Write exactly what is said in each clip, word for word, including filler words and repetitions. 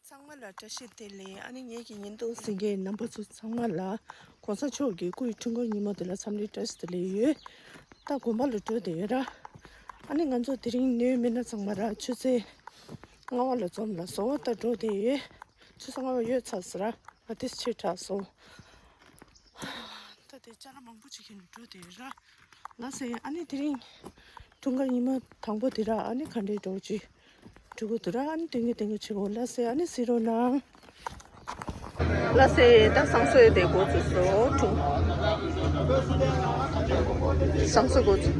ཚང་མ་ལ་བཀྲ་ཤིས་བདེ་ལེགས། ཨ་ནི་ངེད་ཀྱི་བརྙན་ཐུང་གཟིགས་མཁན་རྣམ་པ་ཚོ་ཚང་མ་ལ་གོང་ས་མཆོག་གི་སྐུའི་འཁྲུངས་སྐར་ཉིན་མོ་དེ་ལ་འཚམས་འདྲི་བཀྲ་ཤིས་བདེ་ལེགས་ཡོད། ད་དགོན་པ་ལ་འགྲོ་བསྡད་ཡོད་ར། ཨ་ནི་ང་ཚོ་དེ་རིང་ནུས་མི་སྣ་ཚང་མ་ར་ཆུ་ཚོད་ལྔ་པ་ལ་འཛོམས་ལ་བཟོ་བ་ད་འགྲོ་བསྡད་ཡོད། ཆུ་ཚོད་ལྔ་པ་ཡོལ་ཚར་སོང་ར། ང་དེ་ཕྱིར་དྲགས་སོང་། ད་དེ་ཅ་ལག་མང་པོ་ཅིག་ཁྱེར་ནས་འགྲོ་དེ་ར། ལགས་སེ། ཨ་ནི་དེ་རིང་འཁྲུངས་སྐར་ཉིན་མོ་དང་པོ་དེ་ར། ཨ་ནི་ག་འདྲའི་འགྲོ་ཅིག་འགྲོ་གི་འདུག་ར། ཨ་ནི་སྟོན་གི་སྟོན་གི་བྱེད་དགོས། ལགས་སེ། ཨ་ནི་གཟིགས་རོགས་གནང་། ལགས་སེ། ད་བསང་གསོལ་དེ་འགོ་ཚུགས་སོང་། འཁྲུངས་བསང་གསོལ་འགོ་ཚུགས།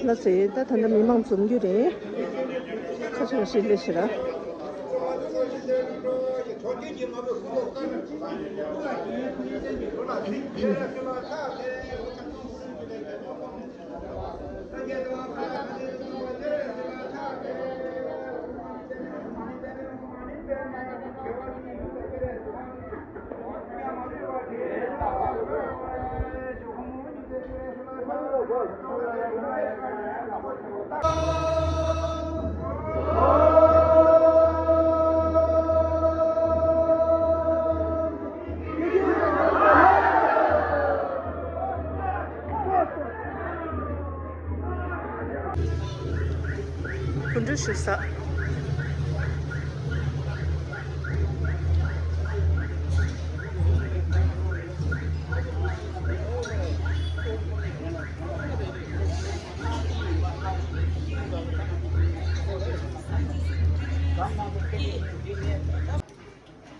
ལགས་སེ། ད་ད་ལྟ་མི་མང་འཛོམས་རྒྱུ་རེད། ཁ་ཤས་ཤིག་སླེབས་ཤག་ར། གུས་འདུད་ཞུ་ས།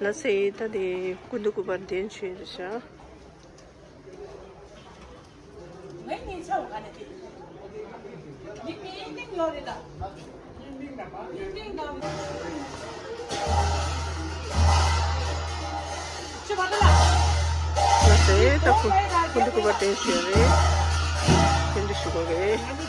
ལགས་སེ། ད་དེ་སྐུ་མདུན་སྐུ་པར་གདན་ཞུས་རེད་ཤག་ལགས་སེ། ད་སྐུ་སྐུ་མདུན་སྐུ་པར་གདན་ཞུས་རེད། གདན་འདྲེན་ཞུ་དགོས་རེད།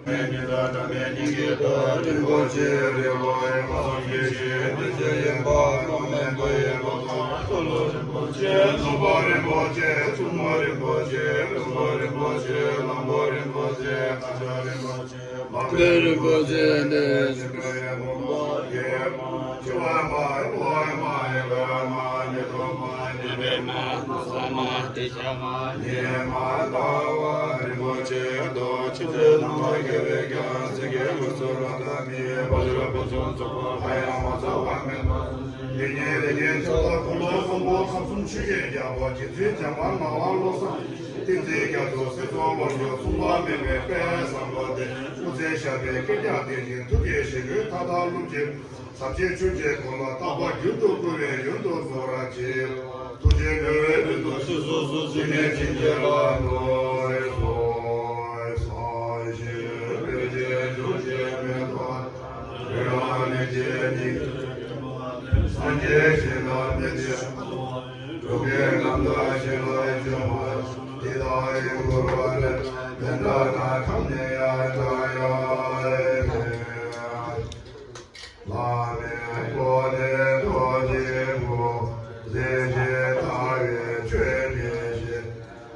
མེད་ཉིད་ལ་འདྲ་མེད་སྙིང་གི་བདག་རིན་པོ་ཆེ་རིན་པོ་ཡིན་པ་སངས་རྒྱས་ཞེས་འདི་ཆོས་ཡིན་པ་ཀུན་མེད་པ་ཡིན་པ་དང་། ལྷ་ཀླུ་རིན་པོ་ཆེ་ནོར་བུ་རིན་པོ་ཆེ་བཙུན་མ་རིན་པོ་ཆེ་རིན་པོ་རིན་པོ་ཆེ་གླང་པོ་རིན་པོ་ཆེ་ཁ་ཆ་རིན་པོ་ཆེ། མ་འབད་རིན་པོ་ཆེ་འདི་ཞིག་གི་ཡོན་མོ་ཡེ་མ་ཆུ་བ་མ་ཡེ་བ་མ་ཡེ་བ་མ་ཉེ་དོ་མ་ཉེ་བེ་མ་ནོ་ས་མ་ཏེ་ཤ་མ་ཉེ་མ་ལྟ་བ་རིན་པོ་ཆེ་རྡོ་ཆེ་ཚེ་ནང་མ་དགེ་བའི་ཀྱང་སེ་གེ་ལུ་སོ་ར་ད་མི་ཡེ་བ་ཟུ་ར་བུ་ཆུང་ཚོགས་པ་ཡང་མ་ཚ་བ་མེད་པ། ལེ་ཉེ་ལེ་ཉེ་ཚོགས་པ་ཀུན་ལོ་གསུམ་པོ་ཁམས་གསུམ་ཆུ་ཡེ་རྒྱལ་པོ་རྗེ་བཙུན་བྱམས་པ་ངག་དབང་བློ་བཟང་བསྟན་འཛིན་རྒྱ་མཚོ་སྲིད་མཚོ་ལོ་མཆོག་གསུམ་པ་མེད་པའི་དཔལ་བཟང་པོ་སྟེ་སྐུ་ཚེ་ཞབས་པད་བསྐལ་བརྒྱར་བརྟན་ཅིང་ཐུགས་བསྐྱེད་ཞིག་གུའི་མཐའ་དག་ལུགས་ཀྱི་ཟབ་ཆོས་ཆོས་ཀྱི་འཁོར་ལོ་རྟག་པར་རྒྱུན་དུ་བསྐུལ་བའི་ཡོན་དུ་བཟོ་བར་བྱེད། ཐུགས་རྗེ་ཉེ་བའི་དོན་དུ་ཕྱི་སོ་སོ་ཕྱི་ནས་བྱིན་གྱིས་བརླབ་ཏུ་གསོལ། སངས་རྒྱས་འོད་ཀྱི་འཇུག་ཅེས་མེ་ཏོག་ཡོན་ལ་ནི་ཅེས་ནི། སངས་རྒྱས་ཞིང་ལ་མི་ཚེ་འགྲོ་ཀུན་རྣམ་དག་ཞིང་ལ་སྤྱོད་པ། འདི་དག་ཡིད་མགུ་བ་ལས་མི་འདའ་ན་ཁམས་ནི་ཡང་འདའ་ཡང་མེད། བླ་མའི་གོ་ནས་རྡོ་རྗེ་སྐུ། ལས་ཀྱི་ལྟ་བའི་ཆོས་མི་ཤེས།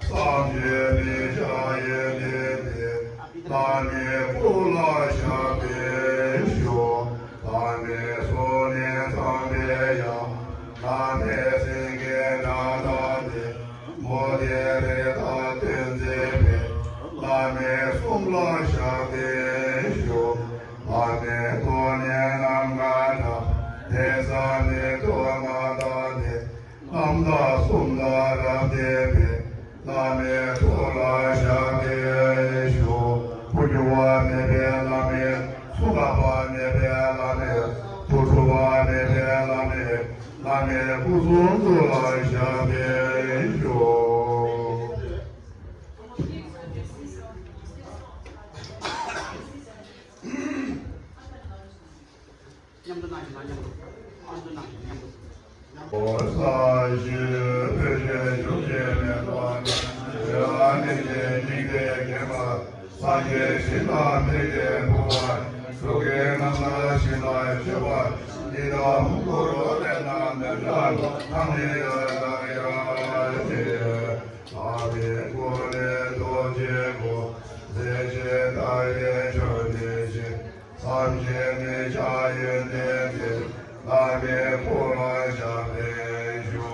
བསམ་གྱིས་མི་ཁྱབ་ཡོན་ཏན་ལྡན། བླ་མའི་སྐུ་ལ་ཞབས་བརྟན་ཞུ། བླ་མའི་གསུང་ནི་ཚངས་པའི་དབྱངས། བླ་མའི་སེང་གེའི་སྒྲ་དང་ལྡན། མོ་དེ་རེ་དང་སྟོན་མཛད་པའི། བླ་མའི་གསུང་ལ་ཞབས་བརྟན་ཞུ། བླ་མའི་ཐུགས་ནི་ནམ་མཁའ་འདྲ། ལས་བསམ་མི་ཁྱབ་ངག་དང་ལྡན། རྣམ་དག་གསུང་དང་རབ་ལྡན་པའི། བླ་མའི་ཐུགས་ལ་ཞབས་བརྟན་ཞུ། ཕུར་འགྱུར་བ་མེད་པའི་བླ་མའི། གསུང་འགག་པ་མེད་པའི་བླ་མའི། ཐུགས་འཁྲུལ་བ་མེད་པའི་བླ་མའི། བླ་མའི་སྐུ་གསུང་ཐུགས་ལ་ཞབས་བརྟན་ཞུ། མཉམ་དུ་གནང་ཞིང་མཉམ་དུ། མཉམ་དུ་གནང་ཞིང་མཉམ་དུ། ས་གཞི་འོད་ཆེན་འབྱུང་བཞིའི་མེ་ཏོག་ཡོན་ཏན་གྱི་སྙིང་ཐིག་བརྒྱན་པ། སངས་རྒྱས་ཞིང་ལ་ཕེབས་ཏེ་འབུལ་བ། འགྲོ་ཀུན་རྣམ་དག་ཞིང་ལ་སྤྱོད་པ། ཉི་ཟླ་མུ་གུར་འོད་ལས་ནམ་མཁའ་ལ་ཐང་ནི་ཡོད་ལ་ཡང་ཞེས། ཨ་མའི་སྐུ་ལས་རྡོ་རྗེ་སྐུ། ལས་ཀྱི་ལྟ་བའི་ཆོས་ནི་ཞེས། བསམ་གྱིས་མི་ཁྱབ་ཡོན་ཏན་ལྡན། བླ་མའི་ཐུགས་ལ་ཞབས་བརྟན་ཞུ།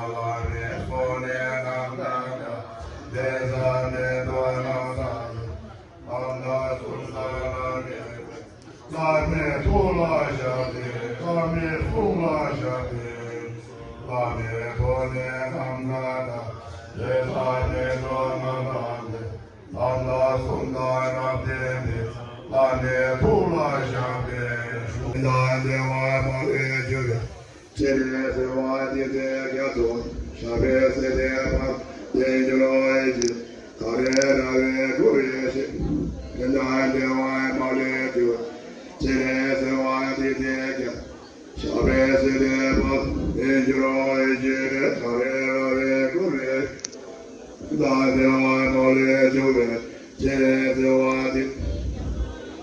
བླ་མའི་གསུང་ནི་རྣམ་དག་འདྲ། ལས་བསམ་མི་ཁྱབ་རྣམ་དག་ལྡན། རྣམ་དག་གསུང་དང་རབ་མི། བླ་མའི་ཐུགས་ལ་ཞབས་བརྟན། བླ་མའི་གསུང་ལ་ཞབས་བརྟན། བླ་མའི་ཐུགས་ནི་རྣམ་དག་འདྲ། ལས་བསམ་མི་ཁྱབ་རྣམ་དག་ལྡན། རྣམ་དག་གསུང་དང་རབ་ལྡན་པའི། བླ་མའི་ཐུགས་ལ་ཞབས་བརྟན་ཞུ། དང་བདེ་བ་མ་ལུས་གྱུར་པའི། སྤྱན་རས་གཟིགས་དབང་བསྟན་འཛིན་རྒྱ་མཚོ། ཞབས་པད་སྲིད་མཐའི་བར་དུ་བརྟན་གྱུར་ཅིག། ད་རེས་ར་བའི་གུ་རུ་ཞེས། དང་བདེ་བ་མ་ལུས་གྱུར། སྤྱན་རས་གཟིགས་དབང་བསྟན་འཛིན་རྒྱ། ཞབས་པད་སྲིད་མཐའི་བར་དུ་བརྟན་གྱུར་ཅིག། ད་རེས་ར་བའི་གུ་རུ། དང་བདེ་བ་མ་ལུས་གྱུར་པའི། སྤྱན་རས་གཟིགས་དབང་བསྟན།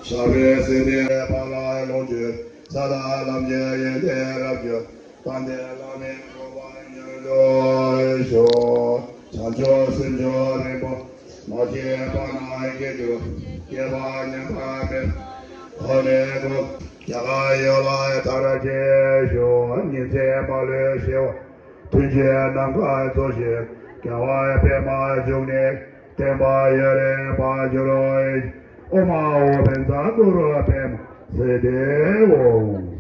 ཞབས་པད་སྲིད་མཐའི་བར་ལ་ལོངས་སྤྱོད་ས་དང་ལམ་གྱི་ཡོན་ཏན་རབ་གྱུར། དཔལ་ལྡན་བླ་མའི་གོ་འཕང་མྱུར་དུ་ཤོག། བྱང་ཆུབ་སེམས་མཆོག་རིན་པོ། མ་སྐྱེས་པ་རྣམས་སྐྱེ་གྱུར། སྐྱེས་པ་ཉམས་པ་མེད། ཐོག་མེད་སྐུ། རྒྱ་གར་ཡུལ་ལ་དར་རྒྱས་ཤོག། ཉིན་མཚན་མ་ལུས་ཞི་བ། མཐུན་རྐྱེན་ནམ་མཁའ་རྫོགས་ཤིང་རྒྱལ་བ་པདྨ་འབྱུང་གནས། བསྟན་པ་ཡུན་རིང་འཕེལ་གྱུར་ཅིག། ཨོཾ་ཨཱཿཧཱུྃ་བཛྲ་གུ་རུ་པདྨ་སིདྡྷི་ཧཱུྃ།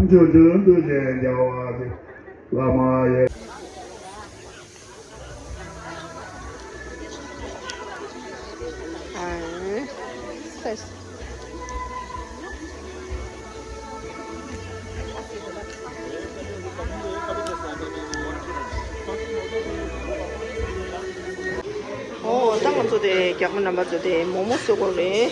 འབྱུང་འགྱུར་འདུ་བྱེད་རྒྱལ་བ་སྟེ། བླ་མ་ཡི། ཨོ་ད་ང་ཚོ་དེ་རྒྱ་མོ་རྣམ་པ་ཚོ་དེ་མོག་མོག་བཟོ་དགོས་རེད།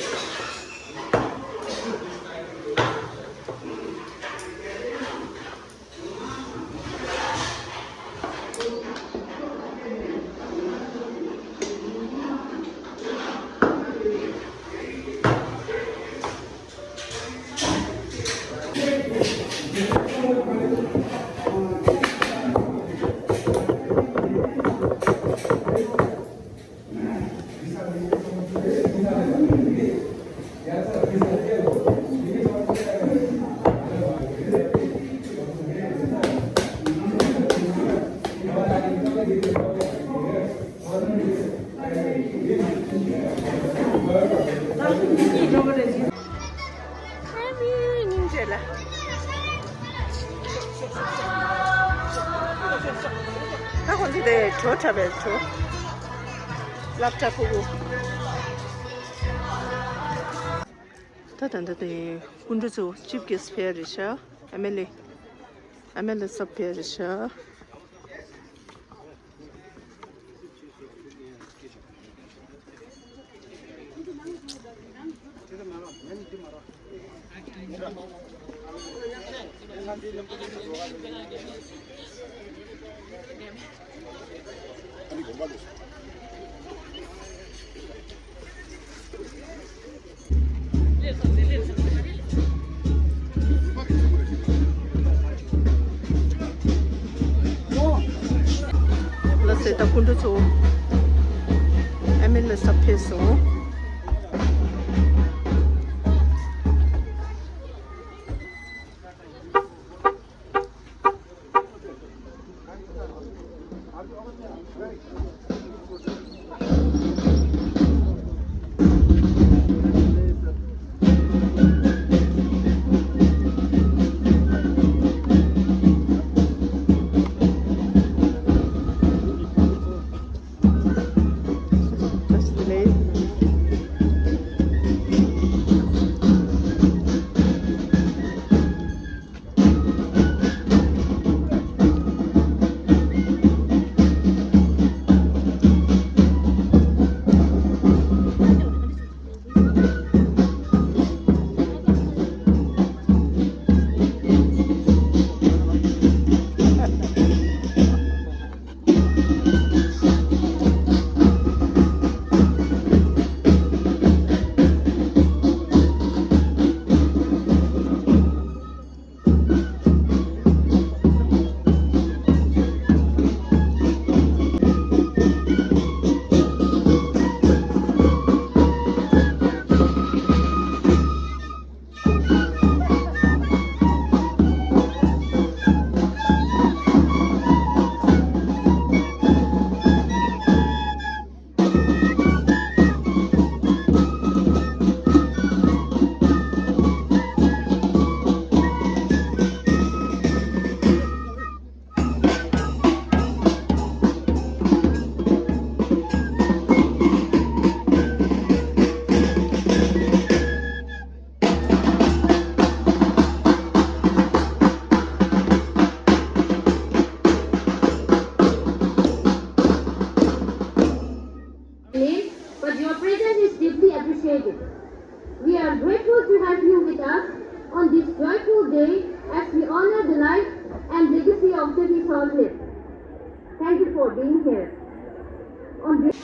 ཁོང་ཚོ་དེ་བྲོ་འཁྲབ་པའི་བྲོ། སློབ་གྲྭ་ཕྲུ་གུ། ད་ད་ད་དེ་སྐུ་མགྲོན་ཚོ་ཅིབ་ཀེ་སི་ཕེ་རེ་ཤ། ཨེམ་ཨེལ་ཨེ། ཨེམ་ཨེལ་ཨེ་སབ་ཕེ་རེ་ཤ། ལགས་སོ། ད་སྐུ་མགྲོན་ཚོ་ཨེམ་ཨེལ་ཨེ་སབ་ཕེབས་སོང་། Name, but your presence is deeply appreciated. We are grateful to have you with us on this joyful day as we honor the life and legacy of Teti Solhit. Thank you for being here. On this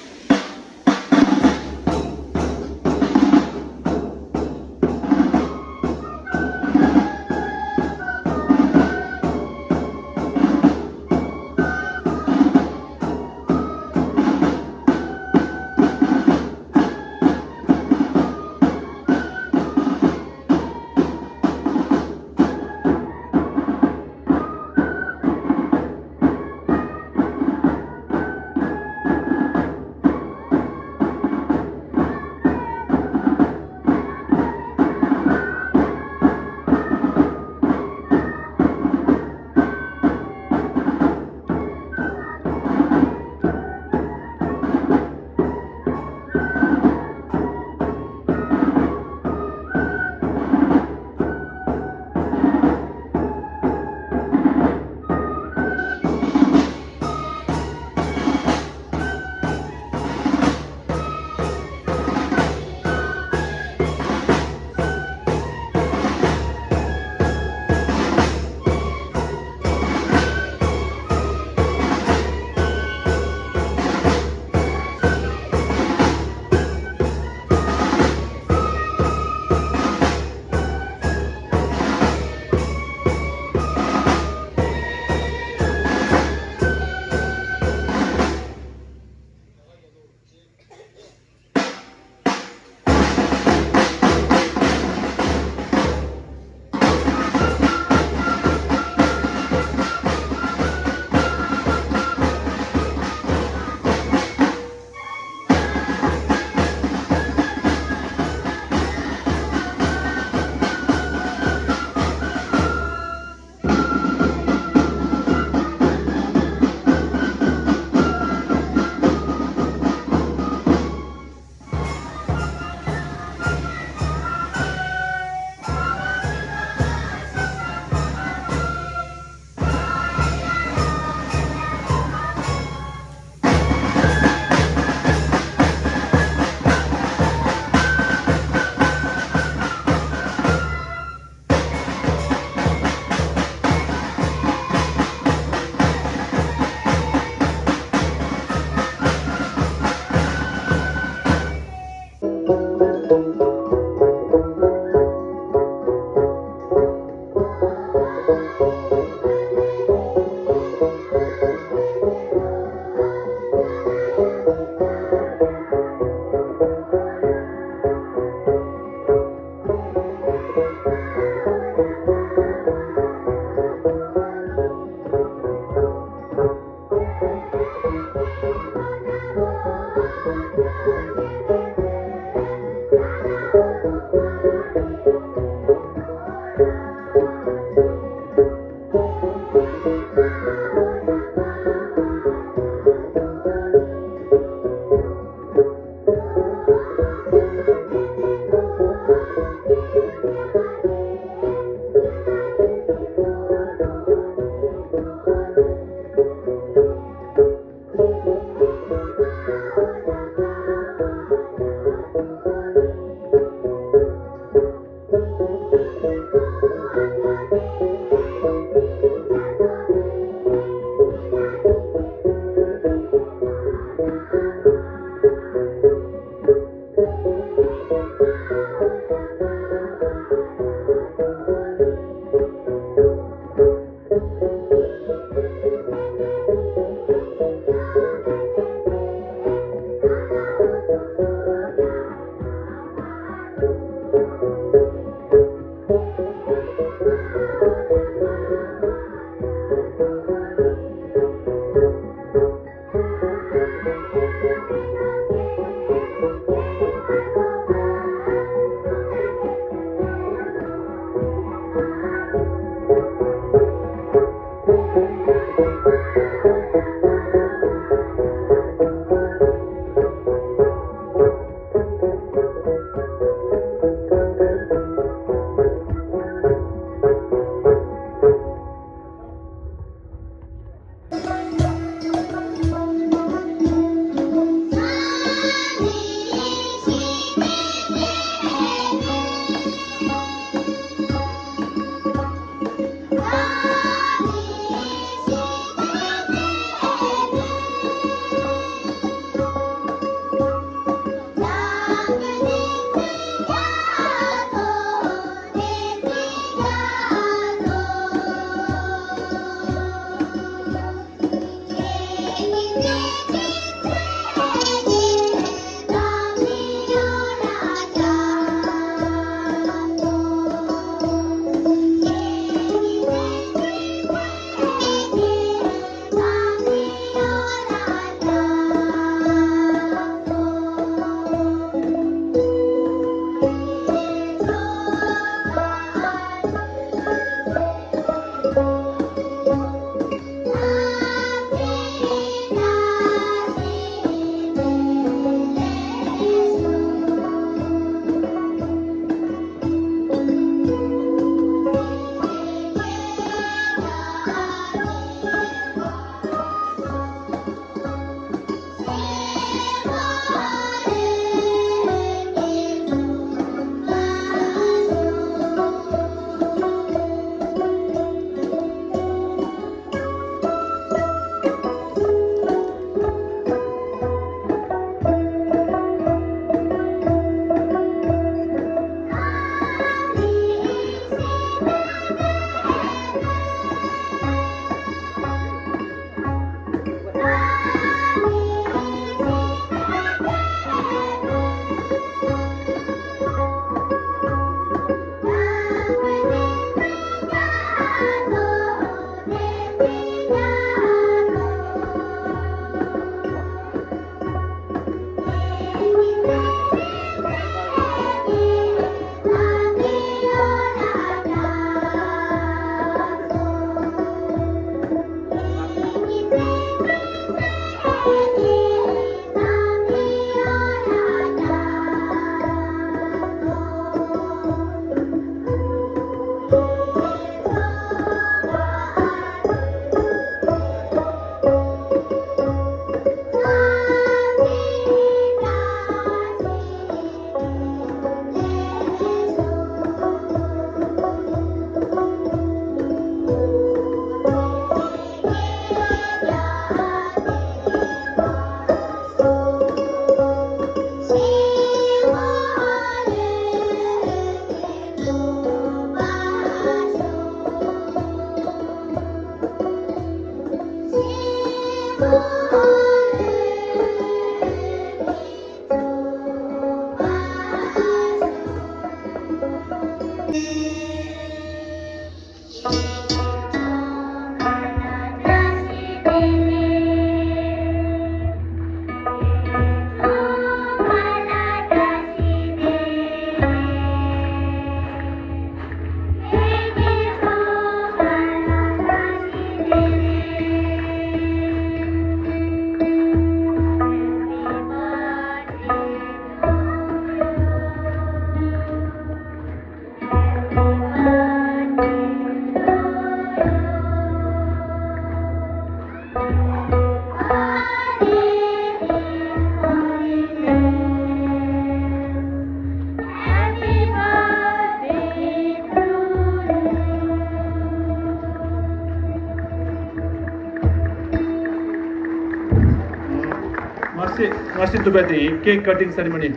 མར་སེ་མར་སེ་ཏུ་པ་དེ་ཡིན། ཀེག་ཀ་ཊིང་སེ་རི་མོ་ནི།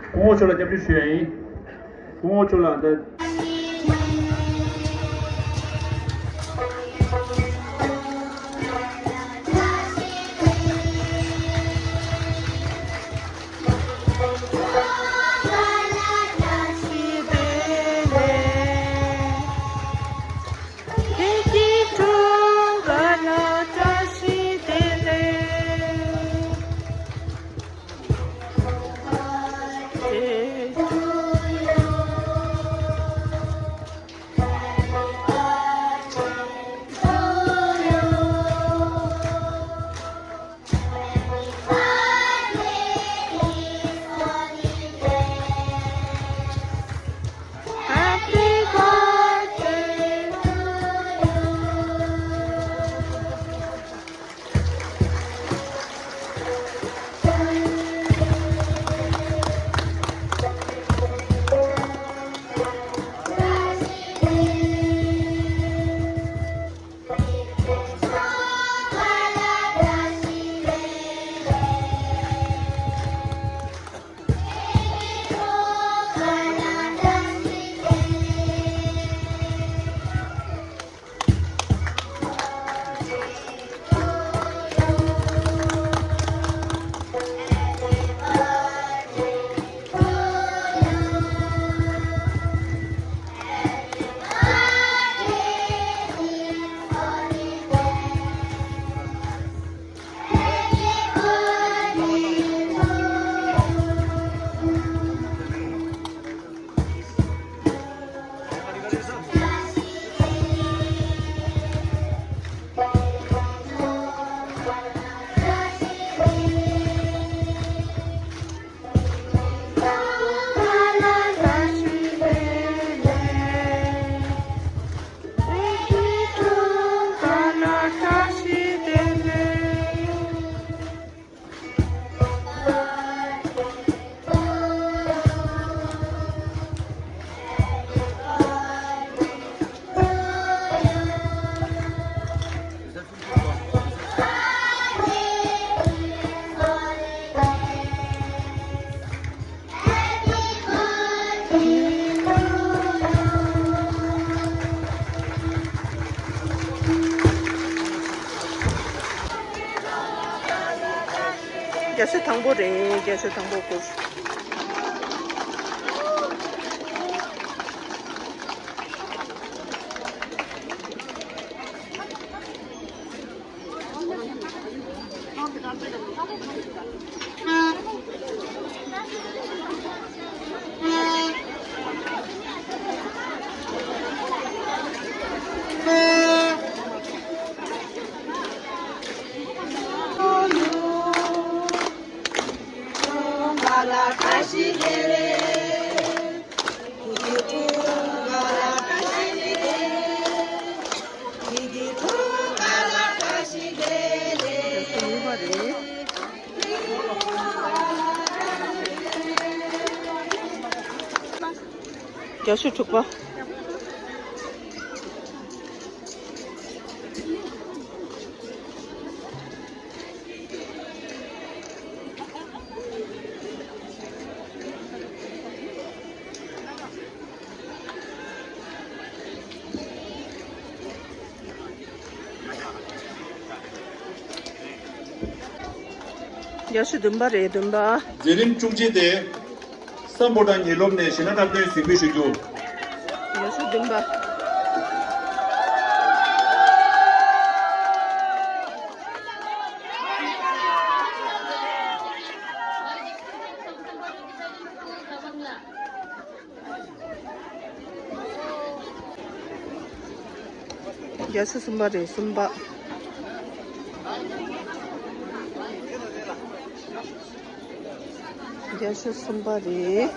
སྐུ་ངོ་མཆོག་ལ་སྐྱབས་འཇུག་ཞུ་ཡ་ཡིན། སྐུ་ངོ་མཆོག་ལ་འདི། རྒྱ་མཚོ་དང་པོ་རེད། རྒྱ་མཚོ་དང་པོ་སྐོར། རྒྱ་མཚོ་དྲུག་པ། རྒྱ་མཚོ་བདུན་པ་རེད། བདུན་པ། མཛད་རིམ་བཅུ་གཅིག་སྟེ། སམ་བྷོ་ཊ་ཉེ་སློབ་ནས་གཞས་སྣ་འཁྲབ་སྟོན་གཟིགས་འབུལ་ཞུ་རྒྱུ། རྒྱ་མཚོ་བདུན་པ། རྒྱ་མཚོ་གསུམ་པ་རེད། གསུམ་པ། རྒྱ་མཚོ་གསུམ་པ་རེད།